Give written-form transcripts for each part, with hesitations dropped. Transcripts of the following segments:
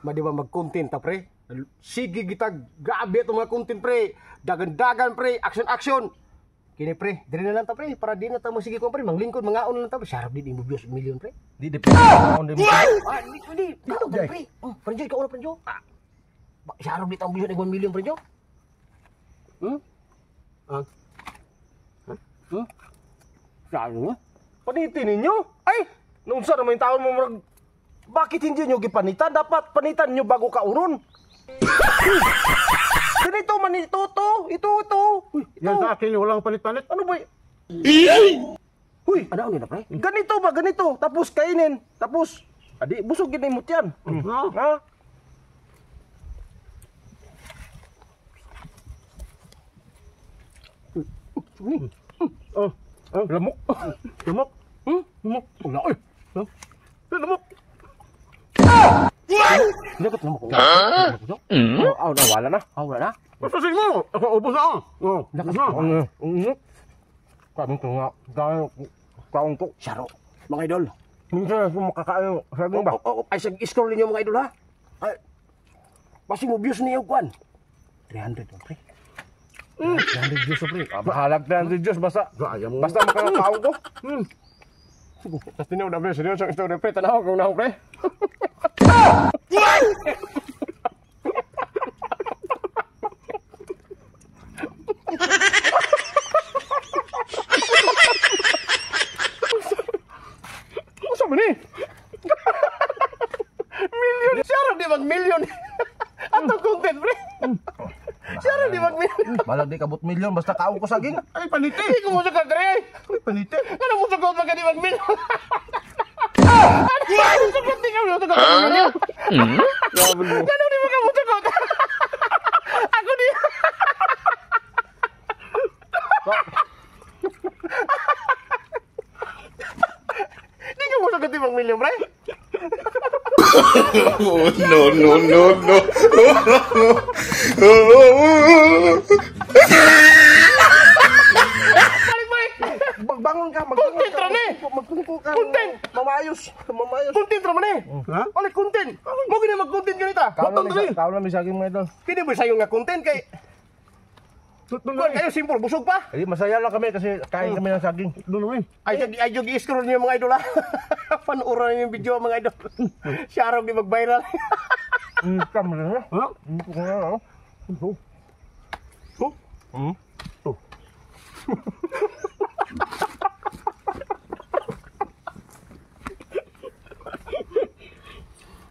Madi ba mag-content ta pre? Sige gitag grabe itong mga content pre. Dagan-dagan pre, action action. Kini pre, diri na lang ta pre para di na ta mo sige ko pre, manglingkod mangaon na lang ta pre. Sarap di mo views million pre. Di di. Ah, di di. Di pre. Oh, pre ka una pre. Ah. Sarap di ta mo views 1 million pre. Hmm? Ah. Hmm? Saro? Panitin ninyo? Ay, naunsa naman yung taon mo murag. Bakit hindi nyo gipanitan? Dapat panitan nyo bago kauron. Ganito man ito, to. Ito, ito. Uy, yan sa akin, walang panit-panit. Ano ba? Uy, ano na pre? Ganito ba, ganito. Tapos kainin. Tapos, adi, busog gini mo tiyan. Ha? Oh, lamok. Lamok. Lamok. Wala oy. Lamok. Hindi ko lamok. Oh, wala na. Wala na. Basta sige mo. Ako ubos na. Oh, Lakas. Kami ko nga. Dahil kaon ko. Saro. Mga idol. Minsan ako makakain. Sabi ba? Ay, sag-scroll ninyo mga idol ha. Ay, basi mo views niyo kwan. 300 pre. 300 views pre. Bahalag 300 views basta. Basta makakakaon ko. Tapos tinaw na pre, seryoso ang story pre. Tanaw kung naw pre. Unsa man ni? Million. Siya di mag million. Ato content pre. Siya di mag million. Balag di kabot million basta kaon ko saging. Ay, panite. Hindi ko mo sa kadre. Ay, panite. Ano mo sa ka di mag million? Ano sa content ka mo sa million? Ano di mo ka mo sa Ako di. Di ka mo sa mag million pre. Oh, no, no, no, no. Balik. Magbangon ka, magbangon Content ka. ra ni. Magpungko ka. Content. Mamayos, mamayos. Content ra man eh. Ha? Balik content. Mo gini mag-content ganita. Kaon lang mi saging mga idol. Kini ba sayo nga content kay Tuloy. Kuan kayo simple busog pa. Ay, masaya lang kami kasi kain kami ng saging. Tuloy. Ay ay jog i-scroll niyo mga idol ha. Panuoran niyo yung video mga idol. Siya araw di mag-viral. Kam na. Ha?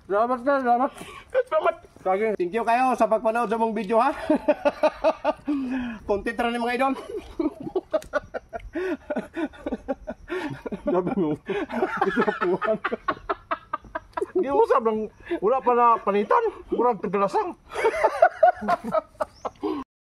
Salamat na, salamat. Salamat. Saging. Thank you kayo sa pagpanood sa mong video ha. Content ra ni mga idol. Sabi mo. Isapuan. Giusab lang wala pa na panitan. Murag tiglasang.